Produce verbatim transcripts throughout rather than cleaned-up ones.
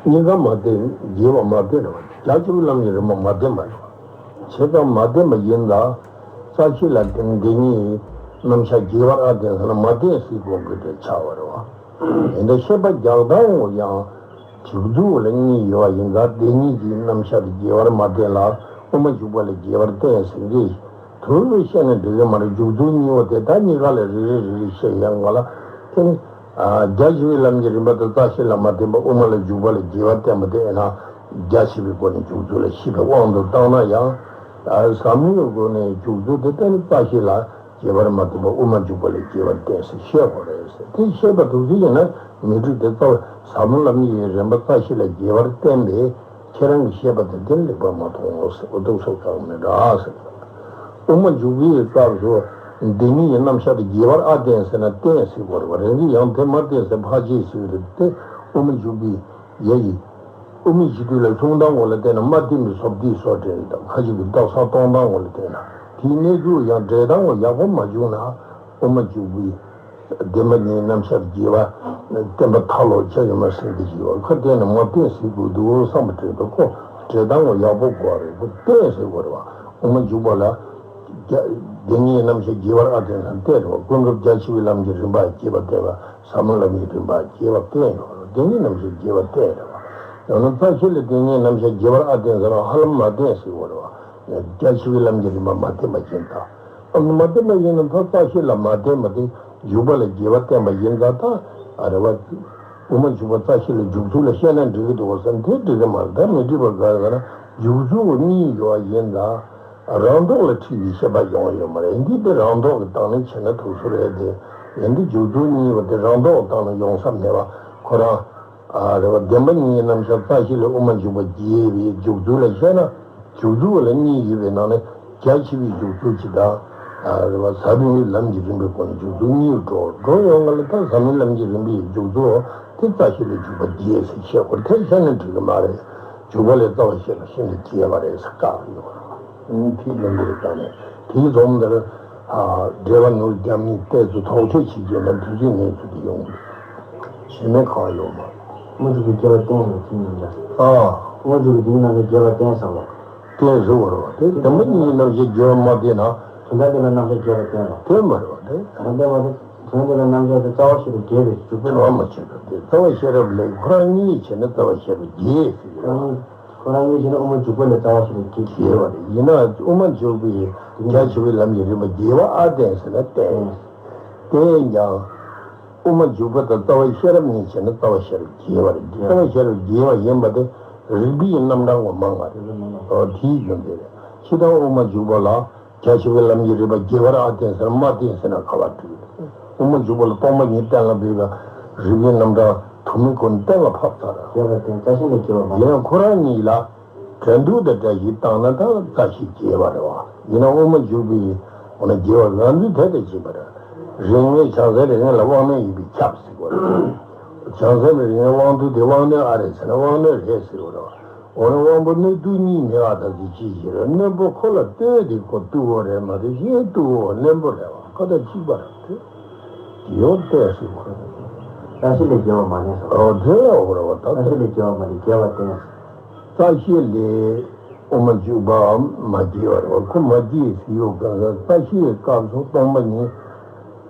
གཉིས་ཀ་མ་བསྟན། རྒྱས་པ་མ་བསྟན་རེད་བ། རྒྱ་ཆེ་བའི་ལམ་གྱི་རིམ་པ་མ་བསྟན་པ་རེད་བ། བྱས་ཙང་མ་བསྟན་པ་ཡིན་ད། རྩ་ཤེ་ལ་བརྟེན་བདེན་གཉིས་རྣམ་གཞག་རྒྱས་པར་ཨ་བརྟེན་ཟེར་ན་མ་བསྟན་ཟེར་དགོས་དགོས་དེ་ཆགས་པ་རེད་བ། ཡིན་ད་བཤད་པ་རྒྱག་སྟངས་འོ་ཡང་། འཇུག་ཚུལ་ལ་གཉིས་ཡོད་པ་ཡིན་ཙང་བདེན་གཉིས་ཀྱི་རྣམ་གཞག་དེ་རྒྱས་པར་མ་བསྟན་ལ་དབུ་མ་འཇུག་པ་ལ་རྒྱས་པར་བསྟན་ཟེར་གྱི། དུ་བཤད་ན་འགྲིག་གི་མ་རེད། འཇུག་ཚུལ་གཉིས་པོ་དེ་དག་གཉིས་ཀ་ལ་རེ་རེ་རེ་རེ་བཤད་ཡོང་ག་ལ། དེ་ནི། རྒྱ་ཆེ་བའི་ལམ་གྱི་རིམ་པ་དང་རྩ་ཤེ་ལ་མ་བརྟེན་པ་དབུ་མ་ལ་འཇུག་པ་ལ་རྒྱས་པར་བསྟན་པ་དེ་ཡིན་ན། རྒྱ་ཆེ་བའི་སྒོ་ནས་འཇུག་ཚུལ་ལ་ཤེས་པའི་དབང་དུ་བཏང་ན་ཡང་། ཟབ་མོའི་སྒོ་ནས་འཇུག་ཚུལ་དེ་ལྟ་ནི་རྩ་ཤེ་ལ་རྒྱས་པར་མ་བསྟན་པ་དབུ་མ་འཇུག་པ་ལ་རྒྱས་པར་བསྟན་ཟེར་བཤད་དགོས་རེད་ཟེར། དེ་བཤད་པ་དུ་ཅི་ཡིན་ན་མི་འགྲིག་དེ་རྩ་བ་ཟབ་མོ་ལམ་གྱི་རིམ་པ་རྩ་ཤེ་ལ་རྒྱས་པར་བསྟན་པས། ཁྱེད་རང་གིས་བཤད་པ་དེ་འདིར་ལེགས་པར་མ་མཐོང་ངོ་ཟེར། འོ་འདུག་སོགས་ཀྱང་མི་འདྲ་ཟེར། དབུ་མ་འཇུག་པའི་སྐབས་སུ་བདེན་གཉིས་ཀྱི་རྣམ་གཞག་དེ་རྒྱས་པར་ཨ་བསྟན་ཟེར་ན་བསྟན་ཟེར་དགོས་རེད་བ། རེད་འདི་ཡང་དེ་མ་བསྟན་ཟེར་ཕར་ཕྱིན་ཟེར་གྱི་རེད་དེ། དབུ་མ་འཇུག་པའི་ཡ་ཡིས། དབུ་མའི་སྤྱི་དོན་ལ་གསུང་སྟངས་ངོ་ལ་བལྟས་ན་མ་བསྟན་པའི་བཟོ་བསྡུས་བཟོ་འདྲ་དང་ཁ་ཅིག་གི་རྟགས་གསལ་གཏོང་སྟངས་ངོ་ལ་བལྟས་ན་དེའི་གནས་ཚུལ་ཡང་འགྲེལ་སྟངས་ངོ་ཡག་པོ་མ་བྱུང་ན་དབུ་མ་འཇུག་པའི། བདེན་པ་གཉིས་རྣམ་གཞག་རྒྱས་པ་བསྟན་པ་ཐལ་ལོ་ཆ་ཡོད་མ་ཟིན་གྱི་ཞིག་བ་ཁ་བསྟན་ནས་མ་བསྟན་ཟེར་དགོས་འདུག་བསམ་པ་དྲན་འདུག་ཁོ་འགྲེལ་སྟངས་ངོ་ཡག་པོ་དགོས་རེད། ཁོ་བསྟན་ཟེར་དགོས་རེད་བ། དབུ་མ་འཇུག་པ་ལ་རྒྱ་བདེན་གཉིས་རྣམ་གཞག་རྒྱས་པར་ཨ་བསྟན་ཟེར་བསྟན་རེད་བ། ཀུན་རྫོབ་རྒྱ་ཆེ་བའི་ལམ་གྱི་རིམ་པ་རྒྱས་པ་བསྟན་པ་ཟབ་མོ་ལམ་གྱི་རིམ་པ་རྒྱས་པ་བསྟན་རེད་བ། བདེན་གཉིས་རྣམ་གཞག་རྒྱས་པ་བསྟན་རེད་བ། ཡང་ན་རྩ་ཤེ་ལ་བདེན་གཉིས་རྣམ་གཞག་རྒྱས་པར་ཨ་བསྟན་ཟེར་བ་ཧ་ལམ་མ་བསྟན་ཟེར་དགོས་རེད་བ། རྒྱ་ཆེ་བའི་ལམ་གྱི་རིམ་པ་མ་བསྟན་པ་ཡིན་ད། ཨ་ནི་མ་བསྟན་པ་ཡིན་ན་ད་རྩ་ཤེ་ལ་མ་བསྟན་པ་དེ་འཇུག་པ་ལ་རྒྱས་པ་བསྟན་པ་ཡིན་ཙང་ད་ཨ་རེ་བ། དབུ་མ་འཇུག་པ་རྩ་ཤེ་ལ་འཇུག་ཚུལ་ལ་བཤད་ན་འགྲིག་གི་འདུག་བསམ་དེ་འགྲིག་གི་མ་རེད། ད་མི་འགྲིག་པ་ག་རེ་ཟེར་ན་འཇུག་ཚུལ་གཉིས་ཡོད་པ་ཡིན་ཙང་རང་ལྡོག་ལ་འཁྲིལ་བའི་བཤད་པ་ཡོང་ཡོད་མ་རེད། འདི་དེ་རང་ལྡོག་གི་སྟེང་ནས་བྱས་ན་ཐུགས་སུ་རེད་དེ། ཡིན་འདི་འཇུག་ཚུལ་གཉིས་པོ་དེ་རང་ལྡོག་གི་སྟེང་ནས་ཡོང་ས་མེད་པ་ཁོ་རང་། ཨ་རེ་བ་བདེན་པ་གཉིས་རྣམ་གཞག་རྩ་ཤེ་ལ་དབུ་མ་འཇུག་པ་རྒྱས་པའི་འཇུག་ཚུལ་ལ་བཤད་ན། འཇུག་ཚུལ་ལ་གཉིས་ཡོད་པའི་ནང་ནས་རྒྱ་ཆེ་བའི་འཇུག་ཚུལ་གཅིག་དང་། ཨ་རེ་བ་ཟབ་མོའི་ལམ་གྱི་རིམ་པའི་སྒོ་ནས་འཇུག་ཚུལ་གཉིས་འགྲོ་འགྲོ་ཡོང་ག་ལ་ད་ཟབ་མོའི་ལམ་གྱི་རིམ་པའི་འཇུག་ཚུལ་དེ་རྩ་ཤེ་ལ་འཇུག་པ་རྒྱས་ཟེར་བཤད་དགོས་དེ་བཤད་ན་འགྲིག་གི་མ་རེད། འཇུག་པ་ལས་རྩ་བ་ཤེས་པ་ཤིན་ཏུ་རྒྱས་པ་རེད་ཟེར་བཀག་ཡོད་རེད། ཨུམ་ཕྱིས་ལེན་པའི་སྒང་ནས་དེའི་རྫོང་འདིར་འགྲེལ་པ་ནོར་རྒྱབ་ནས་ཏོག་ཙམ་དོགས་འཕྲོས་བྱེད་རྒྱུ་ན་དུས་ཚོད་ངན་ཚུལ་དུ་ཡོང་གི་ཞེ་མེད་གང་ཡོང་མ། དབུ་མ་འཇུག་པའི་རྒྱས་པ་བསྟན་ཡོད་ཅེས་ཉིན་འགའ། ཨ། དབུ་མ་འཇུག་པའི་དེའི་རྣམ་གཞག་རྒྱས་པ་བསྟན་ཟེར་བ། བསྟན་ཟེར་བ་རེད་བ། དེ་དེ་མ་ཉིད་རྣམ་གཞག་རྒྱས་པ་མ་བསྟན་ན། དོན་དམ་དེ་ལ་རྣམ་གཞག་རྒྱས་པ་བསྟན་ལ། དེ་མ་རེད་བ་དེ། དོན་དམ་དེ། དོན་དེ་ལ་རྣམ་གཞག་དེ་རྩ་བ་ཤེས་རབ་རྒྱས་པའི་འཇུག་པ་ལ། བྱ་བ་མ་བྱས་པ་དེ་རྩ་བ་ཤེས་རབ་ལས་ཁོ་རང་གཉིས་བྱས་ན་རྩ་བ་ཤེས་རབ་རྒྱས་ཟེར་གྱི་རེད། ཁོ་རང་གཉིས་བྱས་ན་དབུ་མ་འཇུག་པ་ལས་རྩ་བ་ཤེས་རབ་རྒྱས་ཀྱི་རེད། རྒྱས་པ་རེད། ཡིན་ནའང་དབུ་མ་འཇུག་པའི་རྒྱ་ཆེ་བའི་ལམ་གྱི་རིམ་པ་རྒྱས་པ་ཨ་བསྟན་ཟེར་ན་བསྟན། བསྟན་ཀྱང་། དབུ་མ་འཇུག་པ་དང་རྩ་བ་ཤེས་རབ་གཉིས་བྱས་ན་རྩ་བ་ཤེས་རབ་རྒྱས་པ་རེད། རྩ་བ་ཤེས་རབ་རྒྱས་པ་ཡིན་པ་དེ་རིགས་པའི་རྣམ་གྲངས་ངོ་མ་ལྔ་རེད། ཨོ་དེའི་རྒྱུ་མཚན་རེད། ཕྱི་དང་དབུ་མ་འཇུག་པ་ལ། རྒྱ་ཆེ་བའི་ལམ་གྱི་རིམ་པ་རྒྱས་པར་ཨ་བསྟན་ཟེར་མ་བསྟན་ཟེར་ན་ག་པར་འགྲིག་དབུ་མ་འཇུག་པ་ལ་སྟོང་པ་ཉིད་གཏན་ལ་འབེབས་པ་རིགས་པའི་རྣམ་གྲངས་དུ་མའི་སྒོ་ནས་གཏན་ལ་ཕབ་ཚར། རྒྱས་པར་བསྟན་རྩ་ཤེ་ལས་རྒྱས་པ་མ། ཡིན་ཡང་ཁོ་རང་གཉིས་ལ་འགྲན་བསྡུར་དང་འདྲ་ཞིག་བཏང་ན་ད་རྩ་ཤེ་རྒྱས་པ་རེད་བ། ཡིན་ན་དབུ་མ་འཇུག་པའི་འོ་ན་རྒྱས་པ་ང་ཚོའི་དེ་དང་གཅིག་པ་རེད། རིགས་ངེས་བྱང་སེམས་རིགས་ངེས་ལ་དབང་རྣོན་ཡིན་པས་ཁྱབ་ཟེར་བ་རེད། བྱང་སེམས་རིགས་ངེས་དབང་རྟུལ་དེ་དབང་རྣོན་ཨ་རེད་ཟེར་ན་དབང་རྣོན་རེད་ཟེར་བ་རེད་བ། འོ་ན་དབང་པོ་རྣོན་རྟུལ་གཉིས་མེད་པ་དང་དེ་ཅི་ཞིག་རེད། རྣོན་པོ་ཁོ་ལ་ལྟོས་ཏེ་ཁོ་རྟུལ་བོ་རེད་མ་གཏོགས་གཞན་རྟུལ་བོ་རྣོན་པོ་རེད་བ་ཁོ་དང་གཅིག་པ་རེད་དེ། དེ་ཡོད་ལྟོས་སུ་ཁོ། རྩ་ཤེ་ལས་རྒྱས་པ་མ་ལྡན་སོ། འོ་དེ་ལ་འོ་རེད་བ་ད། རྩ་ཤེ་ལས་རྒྱས་པ་མ་ལྡན་རྒྱས་པ་བསྟན། རྩ་ཤེ་ལས་དབུ་མ་འཇུག་པའམ་མ་རྒྱས་པ་རེད་བ་ཁོ་མ་རྒྱས་སུ་ཡོད་ག་རྩ་ཤེའི་སྐབས་སུ་སྟོང་པ་ཉིད།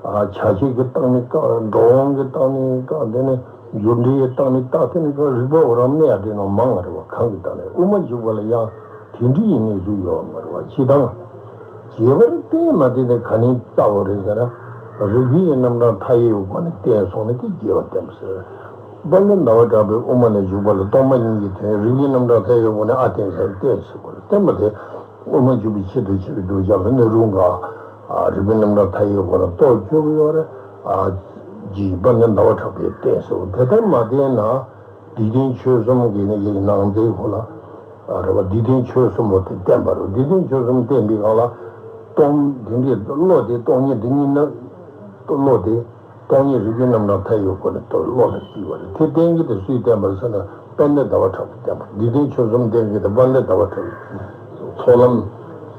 ཨ་ཆ་ཤས་ཀྱི་སྟེང་ནས་བཀག་འགྲོ་འོང་གི་སྟེང་ནས་བཀག་དེ་ནས་རྒྱུ་འབྲས་ཀྱི་སྟེང་ནས་བཀག་དེ་ནས་བཀག་རིགས་པ་འོ་རང་གནས་ཡ་དེ་ནང་མང་བ་རེད་བ་གང་གི་སྟེང་ནས་དབུ་མ་འཇུག་པ་ལ་ཡང་དེ་འདྲའི་ཡིན་ནས་བཟོས་ཡོད་མ་རེད་བ་ཕྱི་དང་། རྒྱས་པར་བསྟན་མ་བསྟན་དེ་ག་ནས་རྩ་བ་རེད་ཟེར་ན། རིགས་པའི་རྣམ་གྲངས་མཐའ་ཡས་སྒོ་ནས་བསྟན་སོང་ན་དེ་རྒྱས་པར་བསྟན་པ་ཟེར། དཔལ་ལྡན་ཟླ་བ་གྲགས་པས་དབུ་མ་ནས་འཇུག་པ་ལ་སྟོང་པ་ཉིད་ཀྱི་དོན་རིགས་པའི་རྣམ་གྲངས་མཐའ་ཡས་སྒོ་ནས་ཨ་བསྟན་ཟེར་བསྟན་ཟེར་དགོས་རེད་བསྟན་པ་དེ། དབུ་མ་འཇུག་པའི་ཆེད་དུ་བྱས་པའི་གདུལ་བྱ་ལ་སྣོད་རུང་ག་རིགས་པའི་རྣམ་གྲངས་མཐའ་ཡས་སྒོ་ནས་རྟོགས་བཅུག་གི་ཡོད་རེད། ཨ་ཅེས་དཔལ་ལྡན་ཟླ་བ་གྲགས་པས་བསྟན་སོང་དེ་ལྟར་མ་བསྟན་ན། འདིར་བསྟན་ཆོས་གསུམ་གྱི་ནི་ཡིག་ནང་དེའི་ཧོ་ལ། རེད་བ་འདིར་བསྟན་ཆོས་གསུམ་པོ་དེ་བསྟན་པ་རེད། འདིར་བསྟན་ཆོས་གསུམ་བསྟན་པའི་སྒང་ལ། སྟོང་དེ་འདྲའི་བློ་དེ་སྟོང་ཉིད་འདི་ཉིད་ན། བློ་དེ་སྟོང་ཉིད་རིགས་པའི་རྣམ་གྲངས་མཐའ་ཡས་སྒོ་ནས་བློ་ལ་བརྩིས་པ་རེད། དེ་བསྟན་གྱི་དེ་སུས་བསྟན་པ་ཟེར་ན་དཔལ་ལྡན་ཟླ་བ་གྲགས་པས་བསྟན་པ་འདིར་བསྟན་ཆོས་གསུམ་བསྟན་གྱི་དེ་དཔལ་ལྡན་ཟླ་བ་གྲགས་པས། ཚོགས་ལམ།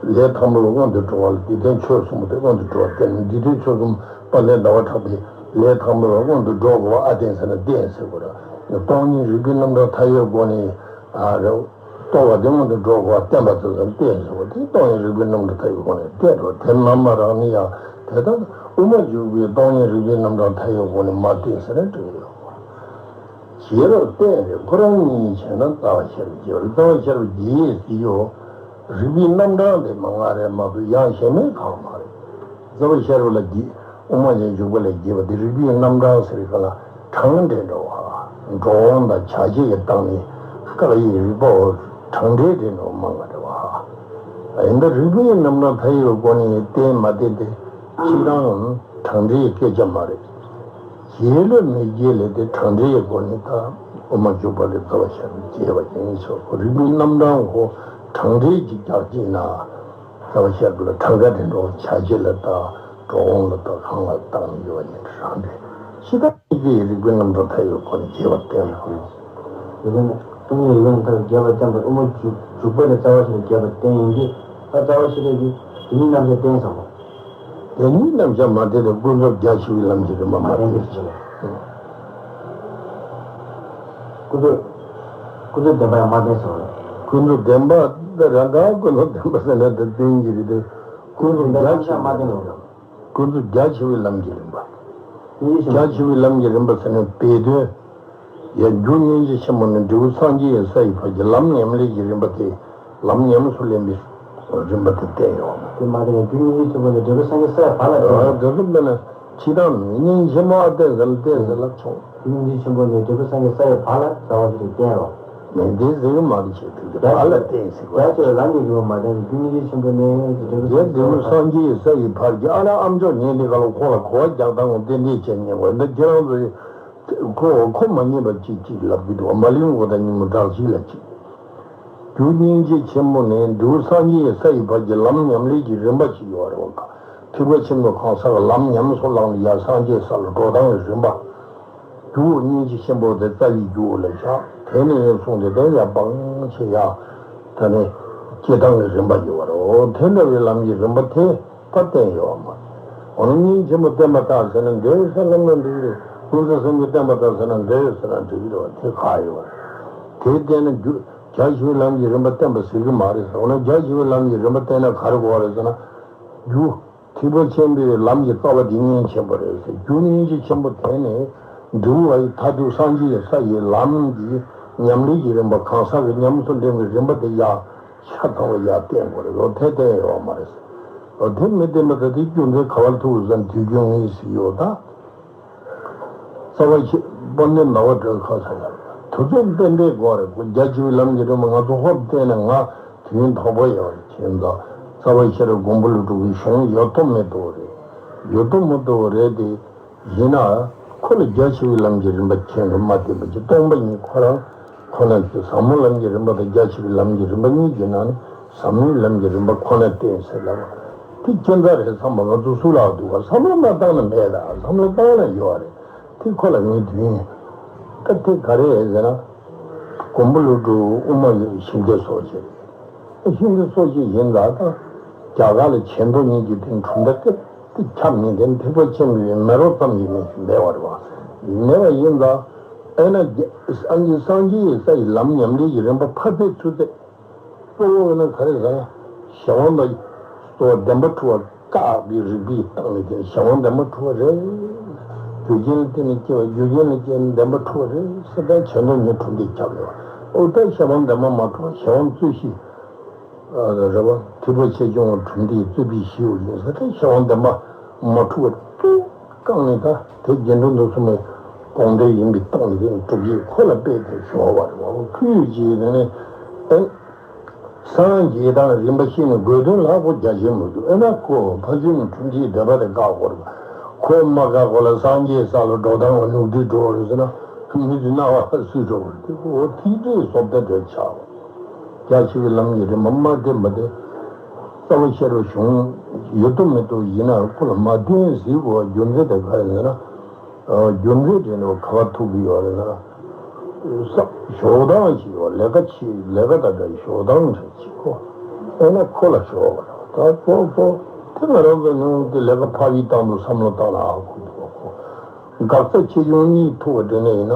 ལས་དང་པོ་ལ་སྔོན་དུ་འགྲོ་བ་ལ་འདིར་བསྟན་ཆོས་གསུམ་པོ་དེ་སྔོན་དུ་འགྲོ་བ་བསྟན་འདིར་བསྟན་ཆོས་གསུམ་དཔལ་ལྡན་ཟླ་བ་གྲགས་པས་ལས་དང་པོ་ལ་སྔོན་དུ་འགྲོ་དགོས་པ་ཨ་བསྟན་ཟེར་ན་བསྟན་ཟེར་དགོས་རེད། སྟོང་ཉིད་རིག་པའི་རྣམ་གྲངས་མཐའ་ཡས་སྒོ་ནས། ཨ་རེ། རྟོགས་པ་དེ་མངོན་དུ་འགྲོ་དགོས་པ་བསྟན་པ་དེ་ཚོ་བསྟན་སོང་བ་དེ་སྟོང་ཉིད་རིག་པའི་རྣམ་གྲངས་མཐའ་ཡས་སྒོ་ནས་བསྟན་འགྲོ། དེ་མ་མ་རང་ནི་ཡང་དེ་ལྟར་དབུ་མ་འཇུག་པའི་སྟོང་ཉིད་རིག་པའི་རྣམ་གྲངས་མཐའ་ཡས་སྒོ་ནས་མ་བསྟན་ཟེར་ནས་བྲིས་ཡོད། རྒྱས་པར་བསྟན་རེད། ཁོ་རང་ཉིད་བྱས་ན་རྩ་བ་ཤེས་རབ་རྒྱས་པ་རེད། རྩ་བ་ཤེས་རབ་རྒྱས་ཟེར་ཡོད། རིག་པའི་རྣམ་གྲངས་དེ་མ་ང་རེད་མ་གཏོགས་ཡང་གཞན་མེད་གང་མ་རེད། རྩ་བ་ཤེས་རབ་ལ་རྒྱས། དབུ་མ་ལས་འཇུག་པ་ལས་རྒྱས་པ་དེ་རིག་པའི་རྣམ་གྲངས་ཟེར་ག་ལ་གྲངས་འདྲེན་འགྲོ་བ། འགྲོ་འོང་དང་བྱ་བྱེད་ཀྱི་སྟེང་ནས་བཀག་ཡིག་རིག་པའོ། གྲངས་འདྲེན་འདྲེན་འགྲོ་མང་བ་རེད་བ། ཡིན་ད་རིག་པའི་རྣམ་གྲངས་མཐའ་ཡས་སྒོ་ནས་བསྟན་མ་བསྟན་དེ་ཕྱི་རང་གྲངས་འདྲེན་གྱི་སྐད་ཆ་མ་རེད། རྒྱས་ལ་མི་རྒྱས་ལ་དེ་གྲངས་འདྲེན་གྱི་སྒོ་ནས་ད་དབུ་མ་འཇུག་པ་ལས་རྩ་བ་ཤེས་རབ་རྒྱས་པ་ཡིན་ཆོག་གོ། རིག་པའི་རྣམ་གྲངས་གོ་གྲངས་འདྲེན་གྱི་རྒྱག་གྱིན་ན། རྩ་བ་ཤེས་རབ་ལ་གྲངས་ཀ་དེ་འགྲོ་བྱ་བྱེད་ལ་བལྟ། འགྲོ་འོང་ལ་བལྟ། གང་ལ་བལྟ་ནས་ཡོད་པ་ཉིད་དུ་རང་རེད། ཕྱི་དང་ཕྱི་དེའི་རིག་པའི་རྣམ་གྲངས་མཐའ་ཡས་སྒོ་ནས་རྒྱས་པར་བསྟན་ལ། རིག་པའི་རྣམ་གྲངས་མཐའ་ཡས་སྒོ་ནས་རྒྱས་པར་བསྟན་པ་དབུ་མ་འཇུག་འཇུག་པ་ལས་རྩ་བ་ཤེས་རབ་རྒྱས་པར་བསྟན་ཡིན་དུས། ད་རྩ་བ་ཤེས་རབ་ཀྱིས་དེ་ཉིད་རྣམ་གཞག་བསྟན་སོང་བ། དེ་ཉིད་རྣམ་གཞག་མ་བསྟན་ཏེ་ཀུན་རྫོབ་རྒྱ་ཆེ་བའི་ལམ་གྱི་རིམ་པ་མ་བསྟན་ཟེར། ཀུན་རྫོབ། ཀུན་རྫོབ་བདེན་པ་ཡང་མ་བསྟན་ཟེར་བ་རེད། ཀུན་རྫོབ་བདེན་པ་དེ་རང་ག་ཀུན་རྫོབ་བདེན་པ་ཟེར་ན་དེ་བསྟན་གྱི་རེད་དེ། ཀུན་རྫོབ་རྒྱ་ཆེ་བའི་ལམ་གྱི་རིམ་པ། ཀུན་རྫོབ་རྒྱ་ཆེ་བའི་ལམ་གྱི་རིམ་པ། རྒྱ་ཆེ་བའི་ལམ་གྱི་རིམ་པ་ཟེར་ན་སྦས་དོན། ཡང་རྒྱུ་སྙིང་རྗེ་ཆེན་པོ་ནས་འབྲས་བུ་སངས་རྒྱས་ཀྱི་ས་ཡི་བར་གྱི་ལམ་ཉམས་ལེན་གྱི་རིམ་པ་དེ། ལམ་ཉམས་སུ་ལེན་པའི་རིམ་པ་དེ་བསྟན་ཡོད། དེ་མ་བསྟན་ན་རྒྱུ་སྙིང་རྗེ་ཆེན་པོ་ནས་འབྲས་བུ་སངས་རྒྱས་ས་ཡི་བར་ལ་བསྟན་ཡོད། འབྲས་བུ་མེད་ན་ཕྱི་དང་སྙིང་རྗེ་མ་བསྟན་ཟེར་ལ་བསྟན་ཟེར་ལབ་ཆོག་རྒྱུ་སྙིང་རྗེ་ཆེན་པོ་ནས་འབྲས་བུ་སངས་རྒྱས་ས་ཡི་བར་ལ་རྩ་བ་ཤེས་རབ་བསྟན་ཡོད། མེད་དེ་ཟེར་གི་མ་རེད་ཞེས་དེ་བར་ལ་བསྟན་ཟེར་བ། རྒྱ་ཆེ་བའི་ལམ་གྱི་རིམ་པ་མ་བསྟན་ན་རྒྱུ་སྙིང་རྗེ་ཆེན་པོ་ནས་འབྲས་བུ་སངས་རྒྱས་ས་ཡི་བར་གྱི་ཨ་ལ་ཨམ་ཅོག་ཉན་དེ་ག་ལ་ཁོང་ལ་གོ་བ་རྒྱག་སྟངས་ཏན་ཏན་བྱས་ཉན་དགོས་འདི་ཁྱེད་རང་ཚོ། ཁོ་ཁོ་མ་ཉན་པ་གཅིག་གཅིག་ལབ་ཀྱི་འདུག་མ་ལིང་གོ་དང་ཉིན་མོ་བདག་གཅིག་ལ་གཅིག་རྒྱུ་སྙིང་རྗེ་ཆེན་པོ་ནས་འབྲས་བུ་སངས་རྒྱས་ས་ཡི་བར་གྱི་ལམ་ཉམས་ལེན་གྱི་རིམ་པ་ཞིག་ཡོད་རེད་བ། ཐེག་པ་ཆེན་པོའི་གང་ཟག་གི་ལམ་ཉམས་སུ་བླངས་ནས་ཡར་སངས་རྒྱས་ས་ལ་འགྲོ་སྟངས་ཀྱི་རིམ་པ། རྒྱུ་སྙིང་རྗེ་ཆེན་པོ་དེ་རྩ་བའི་རྒྱུ་ལ་བཞག་དེ་ནས་ཡར་སོང་སྟེ་དེ་ཡར་སྤང་བྱེད་ཡ། ད་ནི་སྐྱེ་སྟངས་ཀྱི་རིམ་པ་ཡོད་རེད་བ། དེ་འདྲ་བའི་ལམ་གྱི་རིམ་པ་དེ། པ་བསྟན་ཡོད་མ་རེད། འོ་ན་སྙིང་ཆེན་པོ་བསྟན་པ་དག་ཟེར་ན་འདོད་ཟེར་ལམ་ལ་འགྲིག་རེད། ཀུན་རྫོབ་སེམས་ཀྱི་བསྟན་པ་དག་ཟེར་ན་འདོད་ཟེར་ན་འགྲིག་རེད་བ། དེ་ཁག་ཡོད་རེད། དེ་བསྟན་ན་རྒྱུ་རྒྱ་ཆེ་བའི་ལམ་གྱི་རིམ་པ་བསྟན་པ་ཟེར་གི་མ་རེད་ཟེར། འོ་ན་རྒྱ་ཆེ་བའི་ལམ་གྱི་རིམ་པ་བསྟན་ན་ག་རེ་དགོས་རེད་ཟེར་ན། རྒྱུ། ཐེག་པ་ཆེན་པོའི་ལམ་གྱི་རྩ་བ་དེ་སྙིང་ཆེན་པོ་རེད་ཟེར། རྒྱུ་སྙིང་རྗེ་ཆེན་པོ་དེ་ནི་འབྲས་བུ་བ་ཡི་མཐར་ཐུག་སངས་རྒྱས་ས་ཡི་ལམ་གྱི་ཉམས་ལེན་གྱི་རིམ་པ་གང་ཟག་གི་ཉམས་སུ་ལེན་པའི་རིམ་པ་དེ་ཡང་། ཆ་ཚང་བ་ཡར་བསྟན་དགོས་རེད་ལོ། དེ་བསྟན་ཡོད་མ་རེད། ལོ་དེ་མི་བསྟན་པ་ད་དེ་རྒྱུ་མཚན་ག་བར་ཐུག་ཟེར་དུས་རྒྱུ་ངེས་ཟིག་ཡོད་ད། རྩ་བ་ཤེས་པ་ནི་ནག་པོ་འདྲ་ཁ་ས་ཡ། དུས་ཚོད་བསྟན་པའི་སྒོ་རེད་གོ། རྒྱ་ཆེ་བའི་ལམ་གྱི་རིམ་པ་ང་ཚོ་ཧོབ་བསྟན་ན་ང་དུས་ཡུན་ཐོག་པ་ཡོད་རེད་ཁྱེད་ཚོ། རྩ་བ་ཤེས་རབ་མགོན་པོ་ཀླུ་སྒྲུབ་ཀྱི་གཞུང་ཡོད་དོ་མེད་དོ་རེད། ཡོད་དོ་མེད་དོ་རེད་དེ། ཡིན་ནའང་ཁོ་ལ་རྒྱ་ཆེ་བའི་ལམ་གྱི་རིམ་པ་ཁྱེད་ཀྱིས་མ་བསྟན་པ་ཀྱི་སྟོང་པ་ཉིད་ཁོ་རང་ཁོ་ན་ཀྱི་ཟབ་མོ་ལམ་གྱི་རིམ་པ་དང་རྒྱ་ཆེ་བའི་ལམ་གྱི་རིམ་པ་གཉིས་ཀྱི་ནང་ནས་ཟབ་མོའི་ལམ་གྱི་རིམ་པ་ཁོ་ན་བསྟན་ཟེར་ལབ་པ་དེ་ཁྱད་མཚར་རེད་བསམ་པ་ང་ཚོ་སུ་ལ་འདུག་ག་བསམ་བློ་མ་བཏང་ན་མེད་ད། བསམ་བློ་བཏང་ན་ཡོད་རེད། དེ་ཁོ་ལ་ངས་དུས་ཡིན། ད་དེ་ག་རེ་རེད་ཟེར་ན། མགོན་པོ་ཀླུ་སྒྲུབ་དབུ་མ་ཡི་ཤིང་རྟའི་སྲོག་ཤིང་། ཤིང་རྟའི་སྲོག་ཤིང་ཡིན་ད་ད། རྒྱ་གར་ལ་བྱེ་མདོ་གཉིས་ཀྱི་སྟེང་གྲུབ་མཐའ་སྐད་དེ་ཁྱབ་མིན་དེ་ཐེག་པ་ཆེན་པོའི་མེ་རོ་ཙམ་ཡིན་མིན་ཞིག་མེད་པ་རེད་བ། མེད་པ་ཡིན་ད། ཨེ་ན་རྒྱ་སངས་རྒྱས་སངས་རྒྱས་ཡི་ས་ཡི་ལམ་ཉམས་ལེན་གྱི་རིམ་པ་ཕར་ཕེབས་ཚུལ་དེ། གཙོ་བོ་ནི་ག་རེ་ཟེར་ན། གཞན་དབང་དང་། གཙོ་བོ་བདེན་པ་འཁྲུལ་བ་བཀག་པའི་རིགས་པའི་སྟེང་ནས་ཀྱང་གཞན་དབང་བདེན་པ་འཁྲུལ་བ་རེད། རྒྱུ་རྐྱེན་ལ་བརྟེན་ནས་སྐྱེ་བ་རྒྱུ་རྐྱེན་ལ་བརྟེན་ནས་བདེན་པ་འཁྲུལ་བ་རེད་ཟེར་ད་གཞན་དབང་ཉིད་གྲུབ་མཐས་ཁྱབ་ཡོད། ཨོ་ད་གཞན་དབང་བདེན་པ་མ་འཁྲུལ་བ་གཞན་དབང་རྩོད་གཞི། རེད་བ། ཐེག་པ་ཆེ་ཆུང་གྲུབ་མཐས་རྩོད་པའི་གཞི་ཡོད་ཡིན་ཟེར་ད་གཞན་དབང་བདེན་པ་མ་འཁྲུལ་བ་དེ་བཀག་ནས་ད་དེ་རྒྱན་དྲུག་མདོ་གསུམ་མའི་དགོངས་དོན་ཡིན་པའི་སྟེང་ནས་གྲུབ་ཀྱི་ཁོ་ལ་དཔེ་དེ་ཞོག་པ་རེད་བ། ཁོས་ཀྱིས་དེ་ནས་ཨེ། སངས་རྒྱས་དང་རིམ་པ་ཤེས་ནས་དགོས་དོན་ལ་ཁོ་རྒྱ་ཆེན་མི་འདུག་ཨེ་ན་ཁོ་ཕ་ཆུང་གྲུབ་མཐའི་འདོད་པ་དེ་བཀག་དགོས་རེད། ཁོ་མ་བཀག་གོ་ལ་སངས་རྒྱས་ས་ལ་འགྲོ་སྟངས་ལ་ནུབ་དུས་འགྲོ་རེད་ཟེར་ན་མི་ཚོས་སྣང་བ་སུས་འགྲོ་རེད་དེ་ཁོ་ཐིག་ཚད་བཟོ་ལྟ་འདྲ་ཆགས། རྒྱ་ཆེ་བའི་ལམ་གྱི་རིམ་པ་མ་བསྟན་པ་དེ། རྩ་བ་ཤེས་རབ་གཞུང་ཡོད་དོ་མེད་དོ་ཡིན་ན་ཁོ་ལ་མ་བསྟན་ཟེར་དགོས་པ་རྒྱུ་མཚན་དེ་ག་རེ་ཟེར་ན། རྒྱུ་མཚན་དེ་ནི་ག་བ་ཐུག་གི་ཡོད་རེད་ན། བསམ་ཞོག་དང་ཞིག་ཡོད་ལས་ཀ་ཆེ་ལས་ཀ་དང་འདྲ་ཞོག་དང་འདྲ་ཞིག་གོ། ཨེ་ན་ཁོ་ལ་ཞོག་ག་ད་གཙོ་གཙོ་དེ་ང་རང་ཚོ་ནང་དེ་ལས་ཀ་ཕ་བའི་སྟེང་དུ་བསམ་བློ་བཏང་ན་ཨ་ཁོ་འདུག་གོ། འགག་རྩ་ཆེ་ཆུང་གཉིས་ཐུག་པ་དེ་ནས་ཡིན་ན།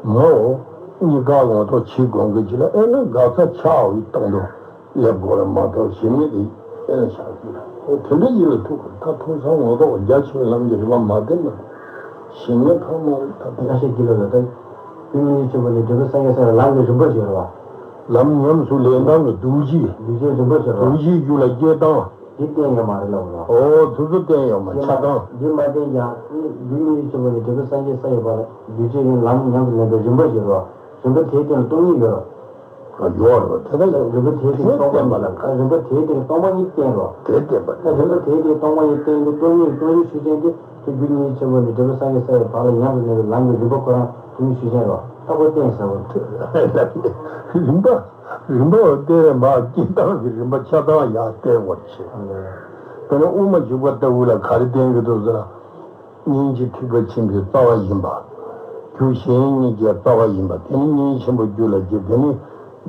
ངའོ། གཉིས་ཀ་ངོ་ཐོག་ཕྱིའི་དགོན་སྐད་ཅིག་ལ་ཨེ་ན་དགག་རྩ་ཆགས་པའི་སྟེང་དུ་སླེབས་དགོས་ལ་མ་གཏོགས་གཞན་མི་དེ་ཨེ་ན་ཆགས་ཀྱི་རེད། ཨོ་དེ་འདྲ་ཡིན་ལ་ཐུག་གི་ད་ཐུག་སང་ངོ་ཐོག་རྒྱ་ཆེ་བའི་ལམ་གྱི་རིམ་པ་མ་བསྟེན་པ་གཞན་མི་ཕ་མ་རེད་ད་དེ། ཁ་ཤས་ཀྱི་ལོ་ལ་ད་ཀུན་མཉེས་ཆེན་པོ་ནི་འབྲས་བུ་སངས་རྒྱས་ས་ལ་ལམ་གྱི་རིམ་པ་བརྗོད་རོགས། ལམ་ཉམས་སུ་ལེན་སྟངས་ཀྱི་རྡོ་རྗེ། རྡོ་རྗེ་རིམ་པ་བརྗོད་རོགས། རྡོ་རྗེ་རྒྱུད་ལ་སྐྱེ་སྟངས། འདི་བསྟན་ཡོད་མ་རེད་ལབ་རོགས། ཨོ་དེ་ཚོ་བསྟན་ཡོད་མ་འདི་མ་ཆགས་སྟངས། འདི་མ་བསྟན་ཀྱང་ནི་རྒྱུ་གཉིས་ཆེན་པོ་ནི་འབྲས་བུ་སངས་རྒྱས་ས་ཡོད་པ་ལ་རྡོ་རྗེ་ཡིན་ལམ་ཉམས་སུ་ལེན་པའི་རིམ་པ་བརྗོད་རོགས། རིམ་པ་དེའི་སྟེང་ལ་སྟོང་ཉིད་ཡོད་རོགས། ཡོད་རེད་དེ་ལ་ཡོད། རིམ་པ་དེའི་སྟེང་དེ་སྟོང་པ་བསྟན་པ་ལ། ཡིན། རིམ་པ་དེའི་སྟེང་སྟོང་པ་ཉིད་བསྟན་རོགས། དེ་བསྟན་པ་ད་རིམ་པ་དེའི་སྟེང་སྟོང་པ་ཉིད་བསྟན་ཏེ་སྟོང་ཉིད་སྟོང་ཉིད་ཆོས་ཅན་དེ་དེ་རྒྱུ་གཉིས་ཆེན་པོ་ནི་འབྲས་བུ་སངས་རྒྱས་ས་ཡི་བར་ལ་ཉམས་སུ་ལེན་པའི་ལམ་གྱི་རིམ་པ་ཁོ་རང་སྟོང་ཉིད་ཆོས་ཅན་རོགས། ད་ཁོ་བསྟན་ཟེར་བ། རིམ་པ་རིམ་པ་བསྟན་མ་སྐྱེ་སྟངས་ཀྱི་རིམ་པ་ཆགས་སྟངས་ཡང་བསྟན་དགོས་ཆེ། དེ་ནི་དབུ་མ་འཇུག་པ་ལྟ་བུ་ལ་ག་རེ་བསྟན་གྱི་འདུག་ཟེར་ན། སྙིང་རྗེ་ཐེག་པ་ཆེན་པོའི་རྩ་བ་ཡིན་པ། རྒྱུ་གཞན་གཉིས་ཀྱི་རྩ་བ་ཡིན་པ་དེ་ནི་སྙིང་ཆེན་པོ་རྒྱུད་ལ་སྐྱེ། དེ་ནི་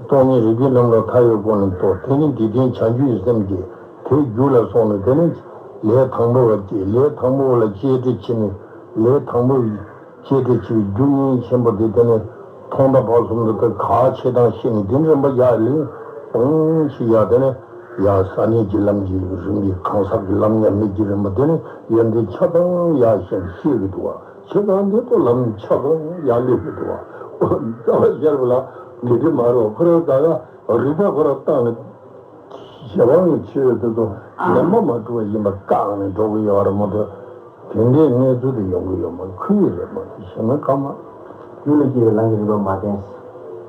སྟོང་ཉིད་རིག་པའི་ལམ་ལ་མཐའ་ཡས་ཀུན་ལས་རྟོགས། དེ་ནི་འཇིག་རྟེན་བྱང་ཆུབ་ཀྱི་སེམས་སྐྱེ། དེ་རྒྱུད་ལ་སོང་ནས་དེ་ནི་ལས་དང་པོ་བ་སྐྱེ། ལས་དང་པོ་བ་ལ་གཅེས་སྤྲས་བྱེད་ནས་ལས་དང་པོ་བའི་གཅེས་སྤྲས་བྱེད་པའི་རྒྱུ་སྙིང་ཆེན་པོ་དེ་དེ་ནི་ཐོག་མཐའ་བར་གསུམ་དུ་དེ་ག་ཆེ་དང་ཤེས་ནས་དེ་རིམ་པ་ཡར་ལེན་སྟོང་ཞིག་ཡར་དེ་ནི། ཡང་ས་གནས་ཀྱི་ལམ་གྱི་རིམ་པའི་གང་ཟག་གི་ལམ་ཉམས་ལེན་གྱི་རིམ་པ་དེ་ནི་ཡོན་ཏན་ཆ་ཚང་ཡར་ཤེས་ཤེས་ཀྱི་འདུག་བ། ཆ་ཚང་འདི་ཚོ་ལམ་ཆ་ཚང་ཡར་སླེབས་ཀྱི་འདུག་བ། རྩ་བ་ཤེས་པ་ལ་དེ་འདྲ་མ་རེད། ཁོ་རང་ད་ག་རིག་པ་ཁོ་རང་བཏང་ནས་ཞེ་བ་ངས་ཆོས་དེ་ཚོ་ལམ་པ་མ་གྲུབ་པ་ཡིན་པ་བཀག་ནས་འགྲོ་གི་ཡོད་རེད་མ་གཏོགས། དེ་འདྲའི་གནས་ཚུལ་དེ་ཡོང་གི་ཡོད་མ་རེད། ཁུལ་ཡོད་རེད་མ་གཏོགས་གཞན་མ་ཁ་མ། རྒྱུད་ལ་སྐྱེ་བའི་ལམ་གྱི་རིམ་པ་མ་བསྟན།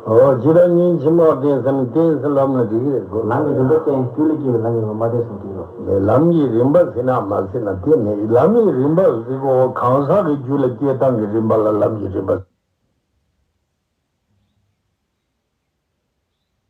ཨོ་ཇི་ལྟར་སྙིང་རྗེ་མ་བསྟན་ཟེར་ན་བསྟན་ཟེར་ལབ་ན་འགྲིག་གི་རེད་གོ། ལམ་གྱི་རིམ་པ་བསྟན། རྒྱུད་ལ་སྐྱེ་བའི་ལམ་གྱི་རིམ་པ་མ་བསྟན་གསུངས་ཀྱི་རེད། མེད། ལམ་གྱི་རིམ་པ་ཟེར་ན་མ་ཟེར་ན་དེ་མེད། ལམ་གྱི་རིམ་པ་ཟེར་གོ། གང་ཟག་གི་རྒྱུད་ལ་སྐྱེ་སྟངས་ཀྱི་རིམ་པ་ལ་ལམ་གྱི་རིམ་པ།